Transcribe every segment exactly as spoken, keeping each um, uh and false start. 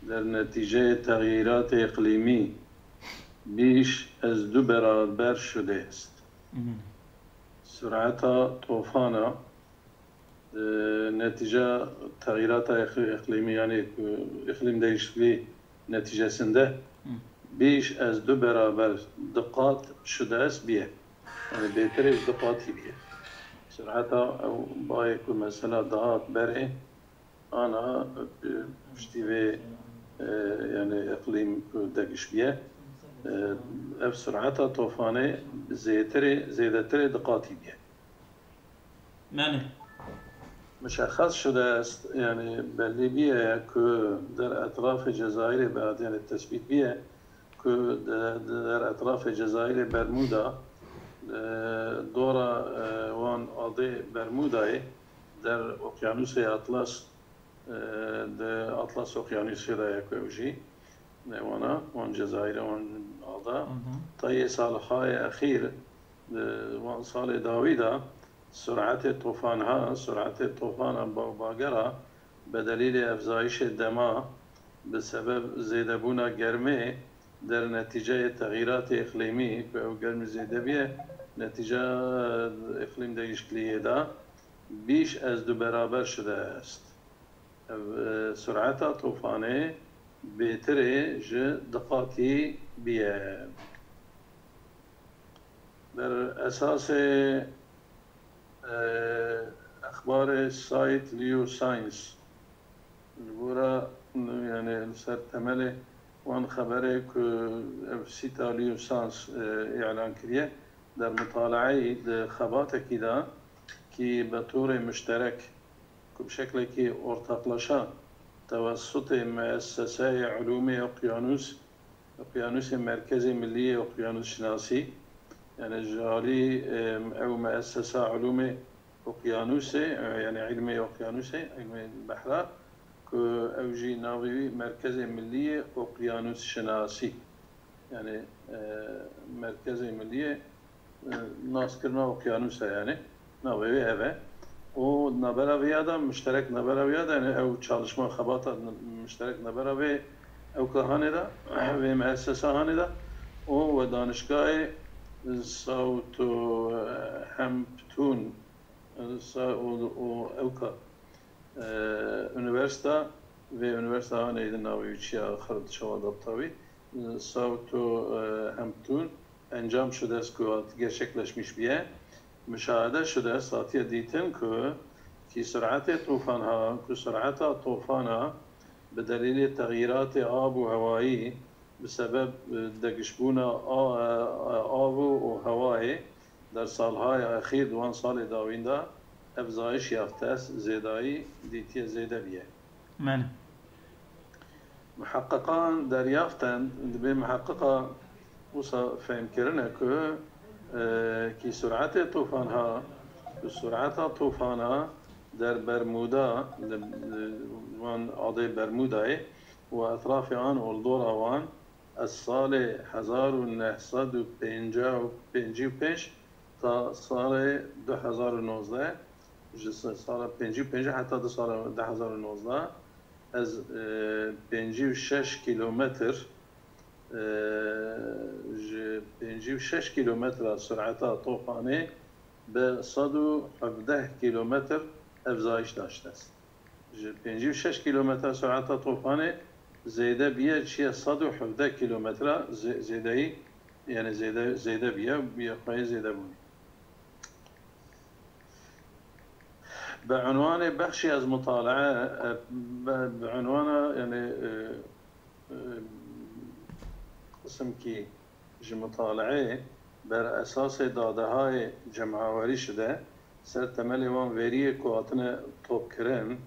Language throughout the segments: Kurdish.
der netîceyê texyîratê îqlîmî بیش از دو برابر شده است. Sureta tofana e, netîca texîrata îqlîmî, yani îqlîm değişikliği neticesinde بیش از دو برابر, diqat şude est biye. Yani bêtirê ji diqatî biye. Sureta ew bayê ku mesela dihat berê, ana piştî vê, e, yani îqlîm ku degiş biye, e, ev sureta tofanê zêtirê, zêdetirê diqatî biye. Mane. Mişexes şude est, yani bellî biye ku der etrafê Cezayirê be, yani tesbît biye ku de, de, der etrafê Cezayirê Bermuda, e, dora, e, wan adê Bermudayê der Okyanusê Atlas, e, de Atlas Okyanusê de ye ku ew jî, ne wana, wan Cezayirê, wan ada, tayê salihayê exîr, Di wan salê dawî de suretê tofanha, suretê tofana bawbagera be delîlê efzayişê dema bi sebeb zêdebûna germê der netîceyê texîratê îqlîmî, ku ew germî zêde biye, netîca îqlîm değişikliğiyê de بیش از دو برابر شده است. Ev, e, sureta tofanê bêtirê ji diqatî biye. Ber esasê, e, exbarê Site Liu Science, li gora, yani li ser temelê wan xeberê ku ev sîta Liu Science, e, îlan kiriye, der mutalaeyî di xebatekî de kî bi torê muşterek ku bi şeklekî ortaklaşa tewessutê Meeseseyê Ulûmê Okyanus, Okyanusê Merkezê Millî yê Okyanusşinasî, yani ji alî, em, ew Meesesa Ulûmê Okyanusê, e, yani Îlmê Okyanusê, Îlmê Behra, ku ew jî navê wî Merkezê Millî yê Okyanusşinasî, yani, e, Merkezê Millî yê e, naskirina okyanûs e, yani navê wê ev e. Û nabera vê ya de, mişterek nabera vê ya de, yani ew çalışma xebata mişterek nabera vê ewka hanê de, vê meesesa hanê de û we danişgahê Southampton, e, sa-, û, û ewka, e, unîversîta, vê unîversîta hanê de navê wî çi ya, xerib çawa dabitawî, e, Southampton, encam şude est ku hat gerçekleşmiş biye. Muşahede şude est, hatiye dîtin ku kî sur'etê tufan ha, ku sur'eta tufana bi delîlê texyîratê ab û hewayî, bi sebeb, e, degişbûna a-, e, av û hewayê der salhaya exîr di wan salê dawîn de efzayîş yafte, zêdayî dîtiye, zêde biye. Mene. Miheqiqan deryaft in, dibê miheqiqa wisa fehm kirine ku, e, kî sur'etê tufan ha, ku sur'eta tufana der Bermuda, di, di wan adê Bermudayê û etrafê an û li dora wan, ez salê hezar û neh sed û pêncî û pêncî û pênc ta salê du hezar û nozdeh, ji se-, sala pêncî û pênc heta du sala du hezar û nozdeh, ez, e, pêncî û şeş kîlometr, e, ji pêncî û şeş kîlometra sur'eta tofanê bi sed û hevdeh kîlometr efzayîş daşte. Ji pêncî û şeş kîlometre sur'eta tofanê zêde biye, çiye sed û hevdeh kîlometre zê-, zêdeyî, yani zêde, zêde biye, biye xweyê zêdebûnê. Bi unwanê bexşî ez mutalae, e, bi, bi unwana, yani, e, e, qisim kî ji mutalaê ber esasê dadehayê cemawerî şide, ser temelê wan veriyê ku hatine topkirin,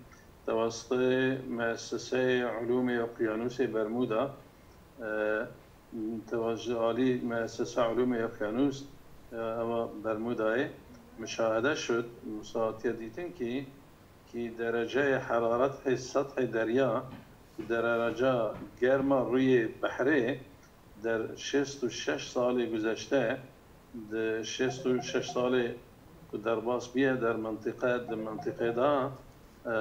tewestê Meeseseyê Ulûmê Okyanûsê Bermuda, e, tewa ji alî Meesesa Ulûmê Okyanûs, e, ewa Bermudayê, muşahede şud, wisa hatiye dîtin kî, kî dereceyê heraretê sethê derya, dereca germa rûyê behrê, der şêst û şeş salê guzeşte, di şêst û şeş salê ku derbas biye, der mintîqe, di mintîqê de, e, e,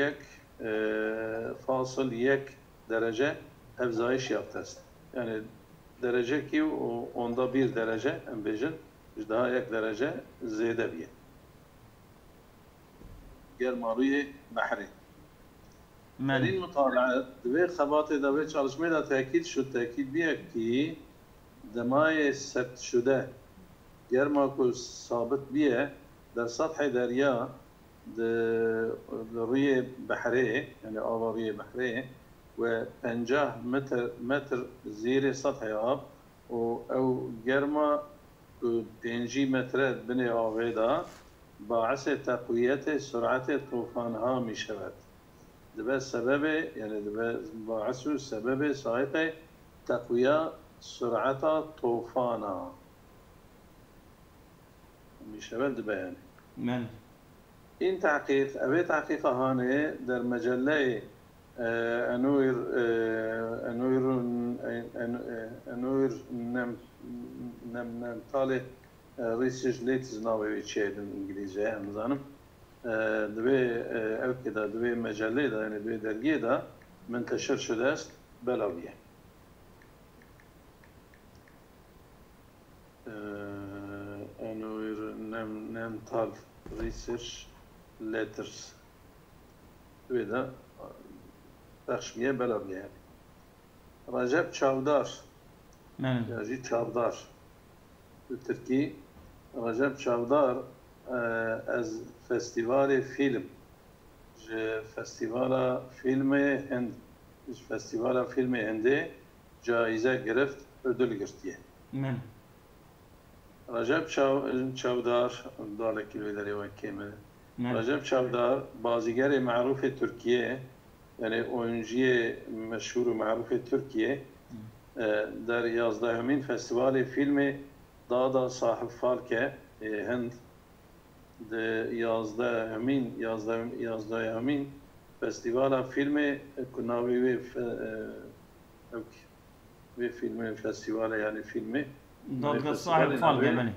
yek, e, fasil yek derece hevzayîş yaft est. Yani derecekî û onda bir derece, em bêjin, ji daha yek derece zêde biye. Germa rûyê behrê. Belê. Derîn mutalaa di vê xebatê de, vê çalışmê de tekîd şû, tekîd biye ki demayê sebtşude, germa ku sabit biye der sethê derya, di, di rûyê behrê, yani ava rûyê behrê, we pencah metr, metr zêrê sethê av û ew germa ku pêncî metre binê avê de, baisê teqwiyetê suretê tofanha mîşewet. Dibe sebebê, yani dibe bais û sebebê sahiqê teqwiya sureta tofana. Mîşewet dibe yani. Men. În tehqîq, evê tehqîqa hanê der meceleyê, e, Enwir, e, Enwir, en-, en-, e, Enwir Nem-, Nem-, Nemtalê, e, Research Letters navê wê çi ye di îngilîzce, em nizanim. E, di vê, e, ewkê de, di vê meceleyê de, yani di vê dergiyê de menteşir şude est, belav bûye. Ee, Enwir Nem-, Nemtal Research Letters. Wê de pexş bûye, belav bûye. Recep Çavdar. Belê. Ya jî Çavdar. Bi tirkî Recep Çavdar, e, ez festîvalê fîlm, ji Festîvala Fîlmê Hind, ji Festîvala Fîlmê Hindê cayîze girift, ödül girtiye. Min. Recep Çav-, Çavdar, dalekî li vê derê wek kêm e. Min. Recep Çavdar, bazîgerê merûfê Tirkiyê, yani oyuncuyê meşhûr û merûfê Tirkiyê, Min. e, der yazdehemîn Festîvalê Fîlmê Dada Sahib Falke ê Hind, di yazdehemîn, yazdeh-, yazdehemîn Festîvala Fîlmê, ku navê wê fe-, e, ew ki, vê fîlmê festîvalê, yani fîlmê, Dadgah Sahib Falke, belê.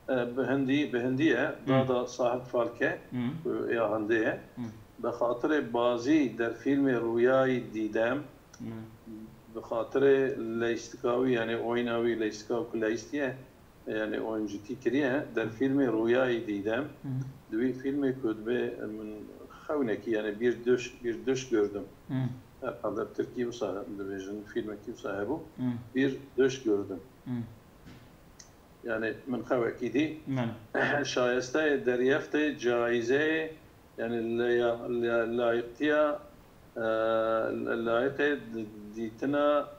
E, bi hindî, bi hindî ye, Hı. Dada Sahib Falke, Hı. ku ya hindê ye. Hı. Bi xatirê bazî der fîlmê Rûyayî Dîdem, Hı. bi xatirê leyistika wî, yani oyna wî, leyistika ku leyistiye, yani oyuncutî kiriye, der Hı. fîlmê Rûyayî Dîdem, Hı. di wî fîlmê ku dibê min xewnekî, yani bir düş, bir düş gördüm. Hı. Herhalde bi tirkî wisa dibêjin, fîlmekî wisa hebû. Hı. Bir düş gördüm. Hı. Yani min xewekî dî. Min. Şayesteyê deryeftê cayîzeyê, yani leya-, leya-, layîqtiya, e, layîqê di-, dîtina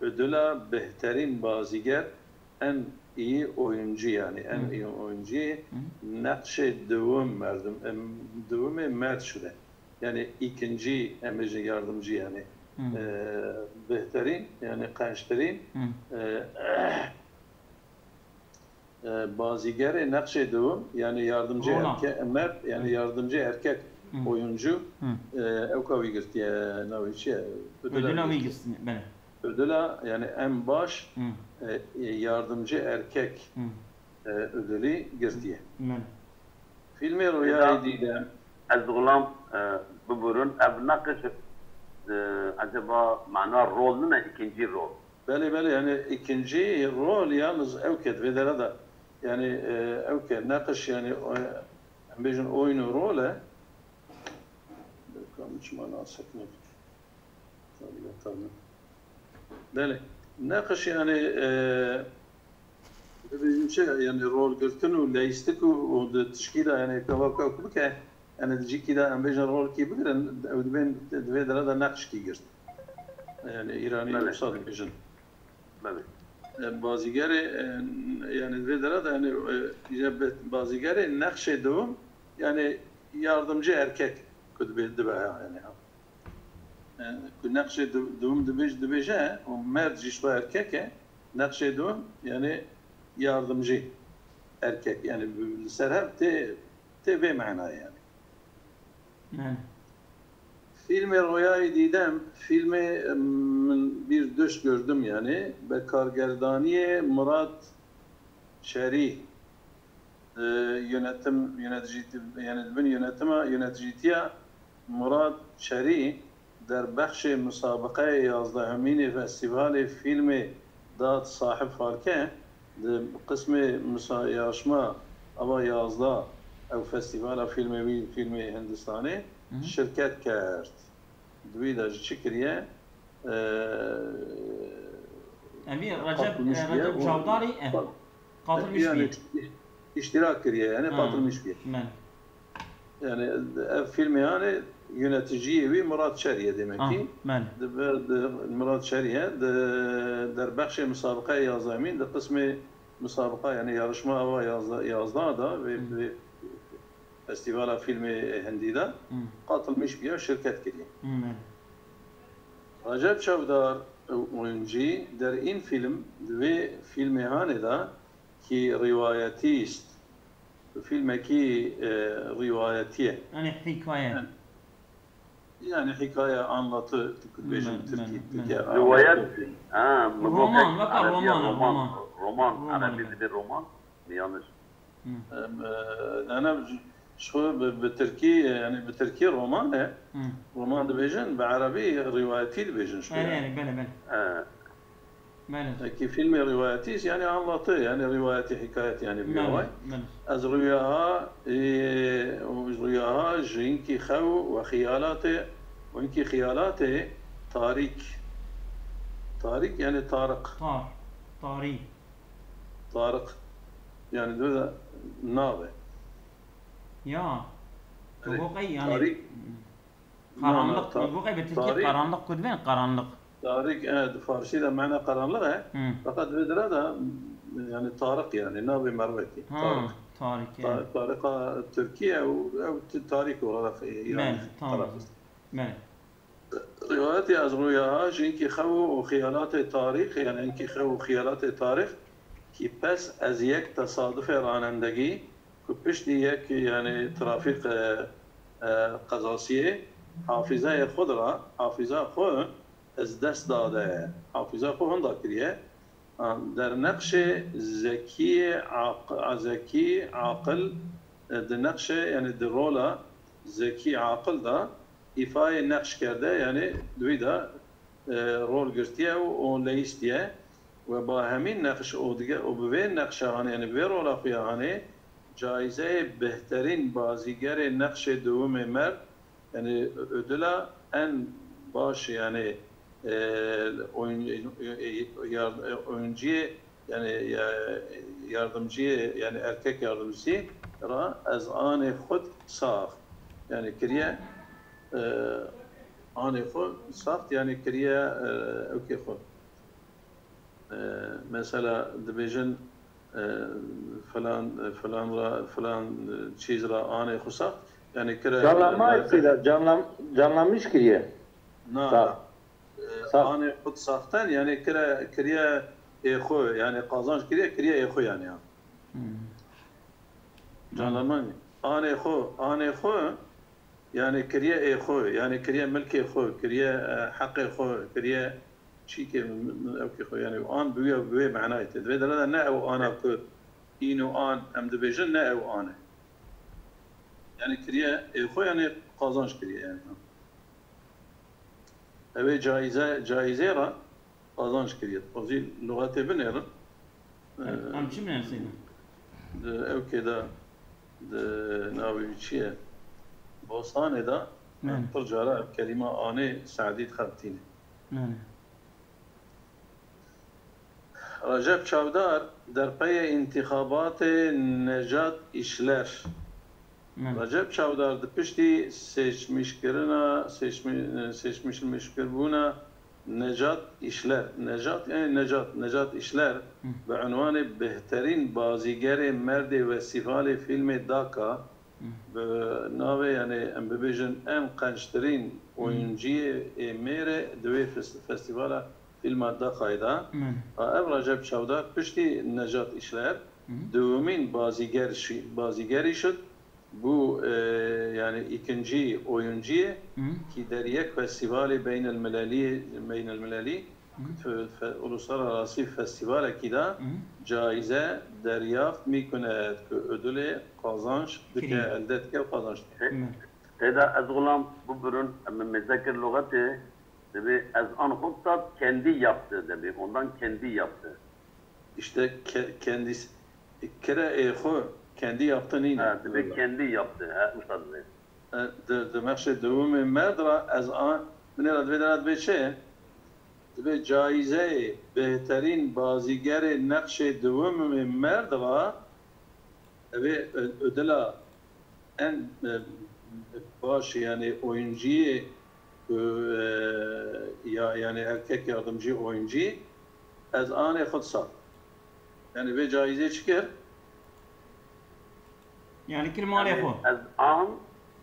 ödüla behterin bazîger, en iyi oyuncu, yani en Hı. iyi oyuncu, Hı. nexşê dewim merdim, em, dewimê merd şude. Yani ikinci, em bêjin yardımcı yani. Hı. E, behterin, yani qençtirin, Hı. e, e, bazîgerê nexşê dewim, yani yardımcı Rola. erke-, merd, yani Hı. yardımcı erkek Hı. oyuncu, Hı. e, ewka wî girtiye, navê çi ye? Ödüla Ödüla wî wî girtiye. girtiye, belê. Ödüla, yani en baş, Hı. e, e, yardımcı erkek, Hı. e, ödülü girtiye. Belê. Fîlmê Rûyayê Dîdem. Ez dixulam, e, biburin, ev neqiş, e, acaba mana rol nine, ikinci rol? Belê, belê, yani ikinci rol yalnız ew ke di vê dere de, yani, e, ew ke neqiş, yani, e, em bêjin oyun û rol e. Kam çima nasekine. Tabii, tabii. Belê. Neqiş yani, e, dibêjin çi, yani rol girtin û leyistik û, û di tişkî de yani kevaka ku bike, yani di cîkî de em bêjin rolkî bigirin, ew dibên, di vê dere de neqşkî girt. Yani Îranî Belê. wisa dibêjin. Belê. E, bazîgerê, e, yani di vê dere de yani, e, îca be-, bazîgerê nexşê dewim, yani yardımcı erkek ku dibe, dibe yani. E, ku nexşê du-, dewim dibêj-, dibêje, û merd jî ji xwe erkek e, nexşê dewim, yani yardımcı erkek, yani bi-, li ser hev tê, tê vê manayê yani. Yani. Fîlmê Royayê Dîdem, fîlmê, em, min bir düş gördüm yani, bi kargerdaniyê Murat Çerî, e, yönetim, yönetici, yani di bin yönetima, yöneticîtiya Murat Çerî derbexşê musabiqeyê yazdehemînê Festîvalê Fîlmê Dad Sahib Falke di qismê musa-, yarışma ava yazdeh ew Festîvala Fîlmê wî, Fîlmê Hindistanê Hı hı. şirket kerd. Di wî de jî çi kiriye? Ee, Em vî Recep, katılmış e, bile Recep û Çavdarî, e, kat-, katılmış yani bile. iş-, iştirak kiriye, yani Ha, katılmış bile. men. Yani ev filmê yani yöneticiyê wî Murat Çeriye demek Ah, ki. men. Di, di, Murat Çeriye di derbexşê musabiqeyê yazdehemîn di qismê musabiqa yani yarışma ava yazda, yazda da ve, Hmm. ve Festîvala Fîlmê Hindî de Hmm. katılmış bile, şirket kiriye. Hmm, men. Recep Çavdar oyuncî der în film di vê fîlmê hanê de ki rivayetî ist. Filmekî, e, rivayetî ye. Yani hikaye. Yani, yani hikaye, anlatı, dibêjin Men, tirkî, men, tirkî, men. anlatı. Rivayet, ha, min Roman, got weka hep Erebiya roman, roman, roman. roman, Roman, Erebî evet. dibê roman, yanlış. Hı. Em, e, nana, ji xwe bi, bi tirkî, yani bi tirkî roman e. Hı. Roman dibêjin, bi erebî rivayetî dibêjin şû Erê, ya. erê, bele, bele. E. Bele. Ki filmê rivayetî, yani anlatı, yani rivayetî, hikayet, yani bir Bele, olay. bele. Ez rüyaha, e, rüyaha, jinkî xew ve xiyalatê, û inkî xiyalatê tarik. Tarik, yani Tarık. Tar. Tarî. Tarık. Yani de, de nav e. Ya. Tu Yani, goqey yani tarîk, na, na, karanlık, ta-, tu goqey bi Tirkî tarîk, karanlık ku dibên karanlık. Tarîk, e, di Farsî de mena karanlık e. Hı. Fakat vê dira de yani Tarık yani navê merwekî. Ha, Tarık. Tarık, Ta-, evet. Tarika Tirkî ew, ew ti-, tarîk olarak, e, Îranî Bele, tamam. taraf. Bele. Rivayetê ez rûyaha ji inkî xew û xiyalatê tarîx, yani inkî xew û xiyalatê tarîx, ki pes ez yek tesadufê ranendegî, ku piştî yek, yani trafîk, e, e, qezasiyê, hafizeyê xwe de ra, hafiza xwe ez dest dade, hafiza xwe hinda kiriye, Ha, der neqşê zekî, aq-, zekî, aqil, e, di neqşê, yani di rola zekî, aqil de îfayê neqş kerde, yani di wî de, e, rol girtiye û, û leyîstiye. We ba hemîn neqş û dige, û bi vê neqşa hanê, yani bi vê rola xwe ya hanê, caîzeyê bêhterîn bazîgerê neqşê duyumê merd, yani ödüla en baş, yani, e, oyun-, e, yar-, e, oyuncuyê, yani, ya-, yardımcıyê, yani erkek yardımcısı ra ez anê xud sax. Yani kiriye, e, anê xud sax, yani kiriye, e, ewkê xud. E, mesela dibêjin, e, filan, e, filan ra, filan, e, çîz ra anê xwe saxt, yani kire, Canlanma e, ettiler, canlan-, canlanmış kiriye. Na, Sax. na. E, Sax. Anê xwe saxten, yani kire, kiriye ê xwe, yani qazanç kiriye, kiriye ê xwe yani ya. Hmm. Canlanma mı? Anê xwe, anê xwe, yani kiriye ê xwe, yani kiriye milkê xwe, kiriye, e, heqê xwe, kiriye çîkê min, min, ewkê xwe, yani an bi wê, bi wê manayê tê. Divê dere de ne ew ana ku îno an em dibêjin, ne ew an e. Yani kiriye ê xwe, yani qazanç kiriye yani. Ew ê caize, caizê re qazanç kiriye. Xwezî lûxetê binêrin. Em, Ee, em çi binêrin Seyda? Di ewkê de, di navê wî çi ye? Bostanê de em Mene. pir cara ev kelîma anê Se'dî dixebitîne. Mene. Recep Çavdar derpeyê întîxabatê Necat İşler. Mene. Recep Çavdar di piştî seçmişkirina, seçmi-, seçmişmişkirbûna Necat İşler. Necat, yani Necat, Necat İşler Hı. bi unwanê bêhterîn bazîgerê merdê festîvalê fîlmê Daka Hı. bi navê, yani em bibêjin en qençtirîn Hı. oyunciyê ê mêrê di wê fes-, festîvala fîlma Dakayê de. Mene. A ev Recep Çavdar piştî Necat İşler Hı. duyumîn bazîger şi-, bazîgerî şid. Bu, e, yani ikinci oyuncuyê Hı. ki der yek festîvalê beynelmilelî, beynelmilelî, Hı. fe-, fe-, uluslararası festîvalekî de Hı. caize deryaft mîkunet, ku ödülê qazanç dike, Kirî. elde dike û qazanç dike. Hı. Seyda, ez xulam bibirin, em mêze kir luxetê, dibê ez an xwe sat kendi yaptı dibê, ondan kendi yaptı. İşte ke-, kendisi, kire ê xwe kendi yaptı nîne. Ha, dibê kendi yaptı, ha, wisa dibê. E, di, di nexşê dewimê merd ra ez an, binê ra divê dera dibê çi? Dibê caîzeyê bêhterîn bazîgerê nexşê dewimê merd ra, evê ö-, ödüla en, e, baş, yani oyuncuyê, e, ya, yani erkek yardımcı oyuncu, ez anê xwe disa. Yani vê caîzê çi kir? Yani kir malê xwe. Ez an,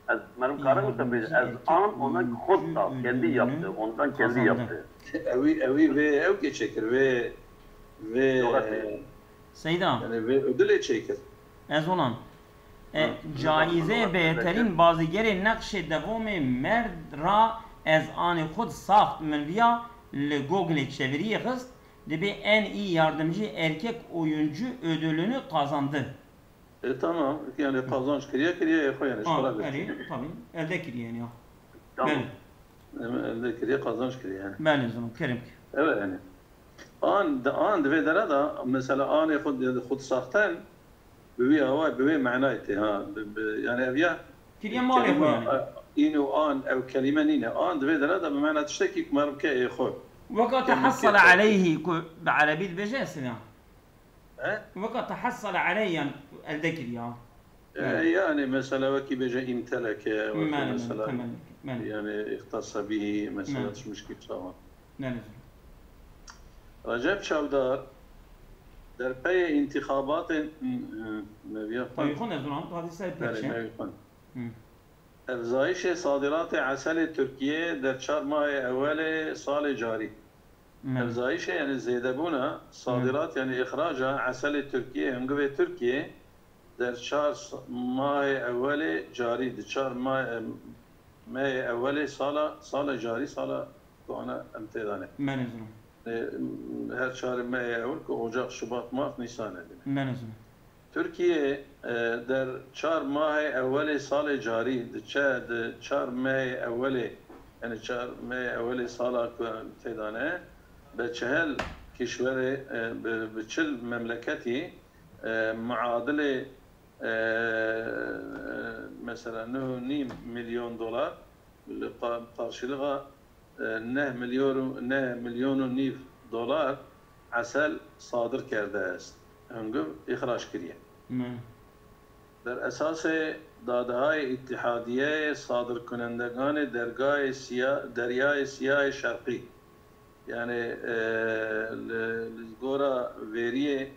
ez, benim karım da bir, ez an, ona xwe da, kendi yaptı, ondan kendi yaptı. Ewi, ewi vê ew kê çekir, vê, vê, Seyda. Yani vê ödülê çekir. Ez olan. E, Ha, caîzê bêhterîn bazîgerê nexşê devomê merd ra ez anê xwe saxt min viya li Googleê çeviriyê xist, dibê en iyi yardımcı erkek oyuncu ödülünü kazandı. E, tamam. Yani kazanç kiriye, kiriye, e, xwe yani, Ha, şola erê, tabii. Elde kiriye yani ya. Tamam. Belê. Em, elde kiriye, kazanç kiriye yani. Belê, zinim, kerim ki. Evet yani. An, de, an divê dere de, mesela anê xwe, xwe saxten, bi wî awayî, bi wê manayê tê, ha. Bi, bi, yani ev ya Kiriye malê xwe kelîme, yani. E, în û an, ew kelîme nîne. An divê dere de bi mana tiştekî ku meriv ke ê xwe. Weka Kelîme tehassale ke xwe. Aleyhî ku bi erebî dibêje, Seyda. He? Weka tehassale aleyh, yani elde kiriya. E, Belê. Yani mesela wekî bêje imteleke, wekî Belê, belê, mesela, temel, belê. Yani ihtassa bihi, mesela Belê. Tişmişkî çawa. Belê. Recep Çavdar, derpeyê întîxabatên, m-, m-, meviya xwe. Mevî xwe ne zilam, tu hatî ser Belê, pêçe. Mevî xwe. Hı. Evzayişê sadiratê eselê Tirkiyê der çar mahê ewelê salê carî. Hı. Evzayişê, yani zêdebûna sadirat, yani îxraca eselê Tirkiyê, hingivê Tirkiyê der çar s-, mahê ewelê carî, di çar ma-, em, mehê ewelê sala, sala carî, sala ku ana em tê de ne. Belê zinim. E, her çar mehê ewil ku Ocak, Şubat, Mart, Nîsan e dine. Belê zinim. Tirkiye, e, der çar mahê ewelê salê carî diçe, di çar mehê ewelê, yani çar mehê ewelê sala ku em tê de ne, bi çehel kişwerê, e, bi, bi çil memleketî, e, muadilê, e, mesela neh û nîm milyon dolar, li qa-, qarşılığa, e, neh milyon û, neh milyon û nîv dolar esel sadir kerde est. Hungiv îxrac kiriye. Me. Ber esasê dadehayê Îtîhadiyeyê sadirkunendeganê dergayê siya-, Deryayê Siyayê Şerqî, yani, e, li, li gora veriyê,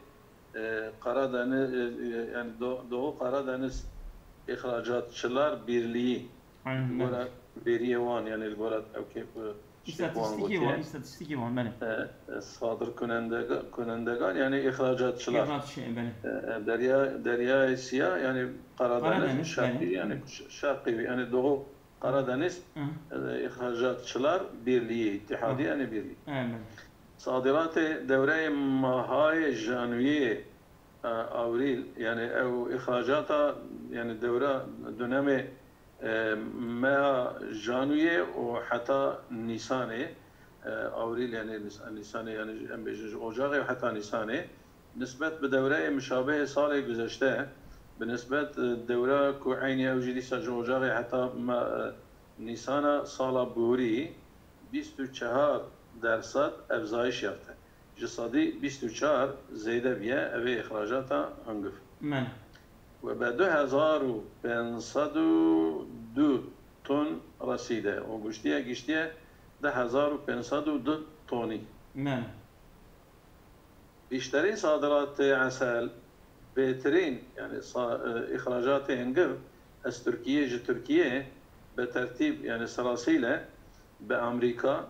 e, Karadeniz, e, e, yani Do-, Doğu Karadeniz İhracatçılar Birliği, Aynen, li gora evet. Veriyê wan, yani li gora ew kê ku ştê ku wan Îstatîstîkê gotiye. Wan, îstatîstîkê wan, belê. E, e, sadir kunendega-, kunendegan, yani ihracatçılar. İhraç şey, belê. E, e, Derya, Deryayê Siya, yani Karadeniz, Karadeniz, Şerqî, belê. Yani ş-, Şerqî, yani Doğu Karadeniz, Hı. E, İhracatçılar Birliği, İttihadı, Hı. Yani Birliği. Hı, belê. Sadiratê dewreyê mahayê janwiyê, e, Avrîl, yani ew îhracata, yani dewra dönemê, e, meha janwiyê û heta Nîsanê, e, Avrîl, yani Nîs-, Nîsanê, yani em bêjin ji Ocaxê heta Nîsanê, nisbet bi dewreyê mişabehê salê guzeşte, bi nisbet, e, dewra ku eynî ew jî dîsa ji Ocaxê heta me, e, Nîsana sala borî bîst û çar dersad evzayîş yafte. Ji sedî bîst û çar zêde bîye, ev ê îxracata hungiv. Me. We be du hezar û pênc sed û du ton resîde û guştiye, giştiye du hezar û pênc sed û du tonî. Me. Bîşterîn sadiratê esel, bêtirîn, yani sa-, e, îxracatê hingiv, ez Tirkiye, ji Tirkiye be tertîb, yani sirasîle be Amerîka,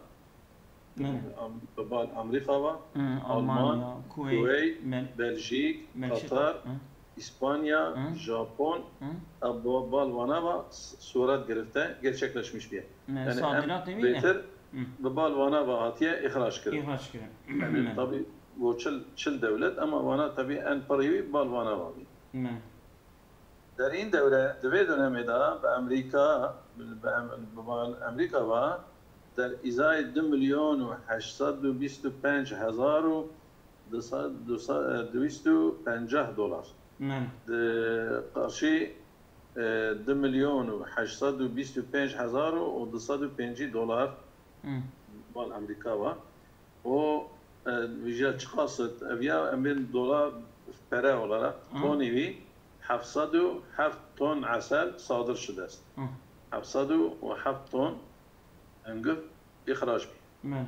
Belê. Am-, bi bal Amerîka ve, Hı, Alman, Almanya, Kuweyt, Kuweyt, Mel-, Beljîk, Belçika, Qatar, hı. İspanya, Hı. Japon, Hı. e, bi bal vana ve s-, suret girifte, gerçekleşmiş bîye. Me-, Yani em sadiratê wî ne? Bêtir Hı. Bi bal vana ve hatiye îxrac kirin. Îxrac kirin. Yani Me. Tabii bu çil, çil dewlet ama vana tabii en pirî wî bal vana ve bî. Me. Derîn dewre di vê dönemê de bi Amerîka, bi, bi Em-, bi Amerîka ve der îzayê du milyon û heşt sed û bîst û pênc hezar û du sed, du sed, e, du yüz û pêncah dolar. Belê. Di qarşî, e, du milyon û heşt sed û bîst û pênc hezar û du sed û pêncî dolar Hı. mal Amerîka ve. O, e, vîja çiqas e, ev ya em bên dolar pere olarak Hı. tonî wî heft sed û heft ton esel sadir şidest. Hı. Heft sed û heft ton hungur îxrac bî. Belê.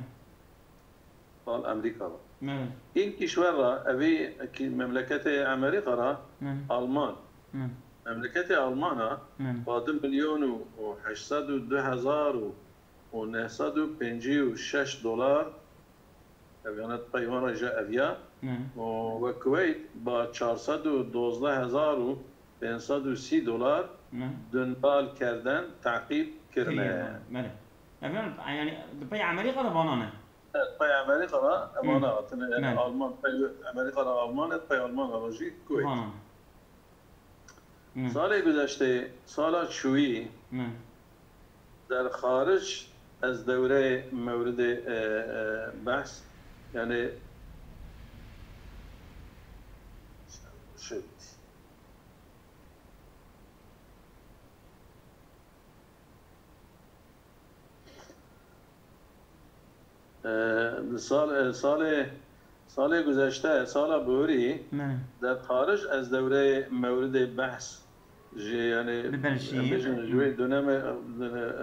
Bal Amerîka ve. Belê. În kîşwer ra, evî ki memleketê Amerîka ra Belê. Alman. Belê. Memleketê Almana Belê. ba du milyon û heşt sed û du hezar û neh sed û pêncî û şeş dolar, ev yana peyvan re jî ev ya. Hı. Û we Kuweyt ba çar sed û dozdeh hezar û pênc sed û sî dolar Hı. dundal kerden teqîb kirine. Kirine, belê. Ev yan, yani, di pey Amerîka de vana ne? Evet, pey Amerîka de Hı. evana hatine. Yani Hı. Alman, pey Amerîka de Alman, pey Alman de jî Kuweyt. Vana ne? Hı. Salê guzeştê, sala çûyî, Hı. der xaric ez dewreyê mewridê, e, e, behs, yani, şey, E, di sal-, e, salê, salê guzeşte, sala borî, Me. der xaric ez dewreyê mewridê behs jî, yani, Bi Belçîk. em bêjin, ji wê dönemê,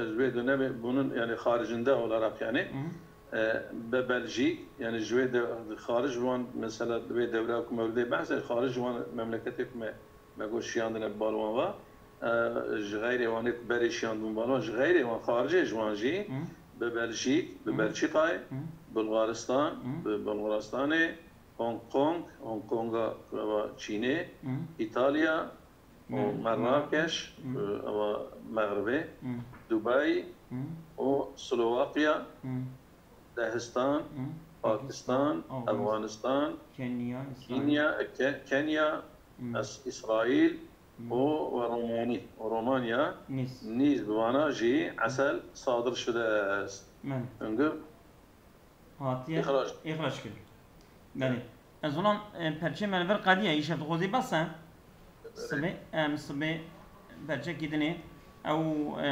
ji wê dönemê bunun, yani, xaricinde olarak, yani, Hı. e, bi Belçîk, yani, ji wê de-, xaric wan, mesela, di wê dewra ku mewridê behs e, xaric wan memleketê ku me Me got şiyandine balwan va, e, ji xeyrê wanê ku berê şiyandibûn balwan, ji xeyrê wan xaricê ji wan jî Hı. bi Belçîk, bi Hı. Belçîkayê, Hı. Bulgaristan, Hı. bi Bulgaristanê, Hong Kong, Hong Konga ku eva Çînê, Hı. Îtalya, û Me-, Merrakeş, Hı. ku eva Mexribê, Hı. Dubai Hı. û Slovakya, Hı. Dehistan, Hı. Pakistan, Pakistan, Afganistan, Afganistan, Kenya, Îsrail. Kenya, Ke-, Kenya, Hı. Es-, Îsrail Hı. û we Romanî, û Romanya Nîs. nîz bi vana jî esel sadir şude est. Me. Hungur Hatiye îxrac. îxrac kir. Belê. Ez hûlan, e, perçê me li vir qediye, îşev dixwazî bes e. Belê. Sibê, em sibê perçekî dinê. Ew, e,